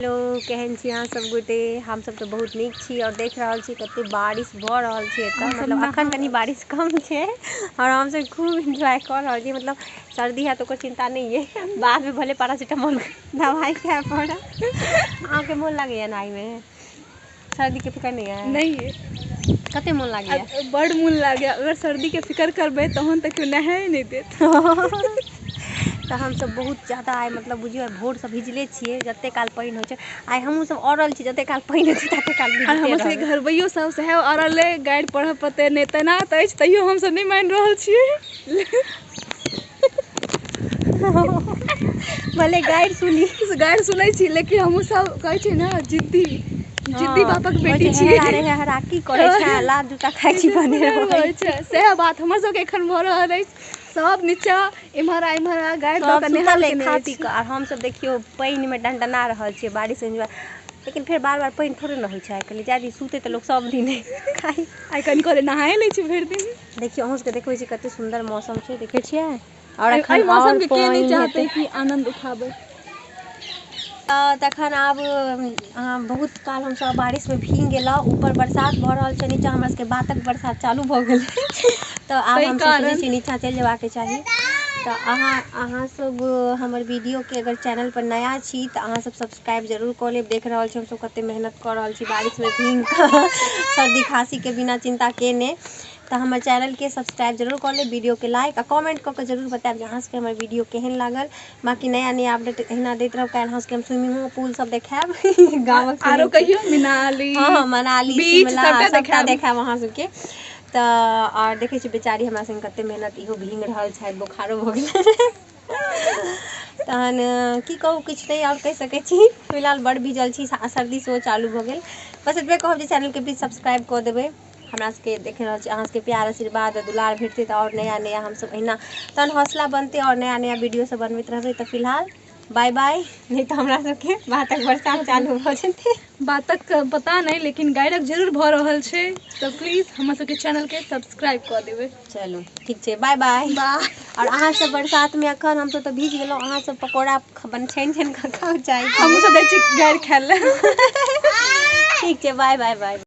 Hello, केहन छी अहाँ सब गोटे? हमसब तऽ बहुत नीक छी। और देख रहल छी कते बारिश भऽ रहल छै एतऽ। हमसब मतलब नहा अखन कनी रहल छी। बारिश कम छै और हमसब खूब एन्जॉय कऽ रहल छी। मतलब सर्दी हैत ओकर चिन्ता नहि अइ, बादमे भले पैरासिटामोल दवाइ खाय पड़त। अहाँके मोन लागैया नहायमे? सर्दीके फिकर नहि अइ? नहि अइ। कते मोन लागैया? बड्ड मोन लागैया। अगर सर्दीके फिकर करबै तहन तऽ केओ नहाए नहि देत। तऽ हमसब बहुत ज्यादा आइ मतलब बुझियौ भोरसँ भिजले छियै। जते काल पानि होइ छै आइ हमहूँ सब अड़ल छी, जते काल पानि हेतै तते काल आर भिजते हमर सबके रहबै। घरबैयो सब सेहो अड़ल अइ, गारि पढ़ऽ पड़तै नहि तेना तऽ अछि, तैयो हमसब नहि मानि रहल छियै। भले गारि सुनी। गारि सुनै छी लेकिन हमहूँ सब कहै छी ने जिद्दी जिद्दी बापक होइ बेटी छै। छियै। हेहरा रे हेहरा की करै छै, लात जूता खाइ छी बनेर होइ छै। सएह बात हमर सबके एखन भऽ रहल अछि। सब नीचा इम्हर आ इम्हर आ गारि दऽ सब कऽ सुतल नेहाल अइ केने खा पी अछि। कऽ, आर हमसब देखियौ पानिमे डनडना रहल छियै बारिश एन्जॉय। लेकिन फेर बार बार पानि थोड़े ने होइ छै आइ काल्हि। जाय सुते तऽ लोक सब दिन खाइ। आइ कनि कहलियै नहाए लै छी भरि दिन। देखियौ अहूँ सबके देखबै छी कते सुन्दर मौसम छै, देखै छियै? और एहि अखन मौसम और के के नहि पानि चाहतै हेतै कि आनन्द उठाबै। तखन आब बहुत काल हमसब बारिशमे भींग गेलहुँ। ऊपर बरसात भऽ रहल छै, नीचा हमरा सबके बातक बरसात चालू भऽ गेलै। तऽ आब ताहि हमसब सोचै कारण छियै नीचा चलि जेबाक चाही। तऽ अहाँ सब हमर वीडियोके अगर चैनल पर नया छी तऽ अहाँ सब सब्सक्राइब जरूर कऽ लेब। देख रहल छी हमसब कते मेहनत कऽ रहल छी बारिशमे भींग कऽ, सर्दी खाँसीके बिना चिन्ता केने। तऽ हमर चैनलके सब्सक्राइब जरूर कऽ लेब, वीडियोके लाइक आ कमेंट कऽ के जरूर बतायब जे अहाँ सबके हमर वीडियो केहन लागल। बाकी नया नया अपडेट एहिना दैत रहब। काल्हि अहाँ सबके हम स्विमिंगो पूल सब देखायब गामक। आरो कहियो मनाली। हँ, मनाली बीच शिमला सबटा सबटा देखायब। देखायब अहाँ सबके। तऽ आओर देखै छी बेचारी हमरा संग कते मेहनत, इहो भींग रहल छथि, बोखारो भऽ गेलै। तहन की कहू, किछु नहि आओर कहि सकै छी। फिलहाल बड़ भीजल छी, सर्दी सेहो चालू भऽ गेल। बस एतबे कहब जे चैनलके प्लीज सब्सक्राइब कऽ देबै। हमरा सबके देख रहल छी, अहाँ सबके प्यार आशीर्वाद आ दुलार भेटतै तऽ आओर नया नया हमसब एहिना तहन हौसला बनतै आओर नया नया वीडियो सब बनबैत रहबै। तऽ फिलहाल बाय बाय, नहि तऽ हमरा सबके बातक बरसात चालू भऽ जेतै। बातक पता नहि लेकिन गारिक जरूर भऽ रहल छै। तऽ प्लीज हमर सबके चैनलके सब्सक्राइब कऽ देबै। चलू ठीक छै, बाय बाय। बाय। और अहाँ सब बरसातमे अखन हमसब तऽ भीज गेलहुँ, अहाँ सब पकौड़ा छानि छानि कऽ खाउ चाय। हमहूँ सब जाइ छी गारि खाय लए। ठीक छै, बाय बाय बाय।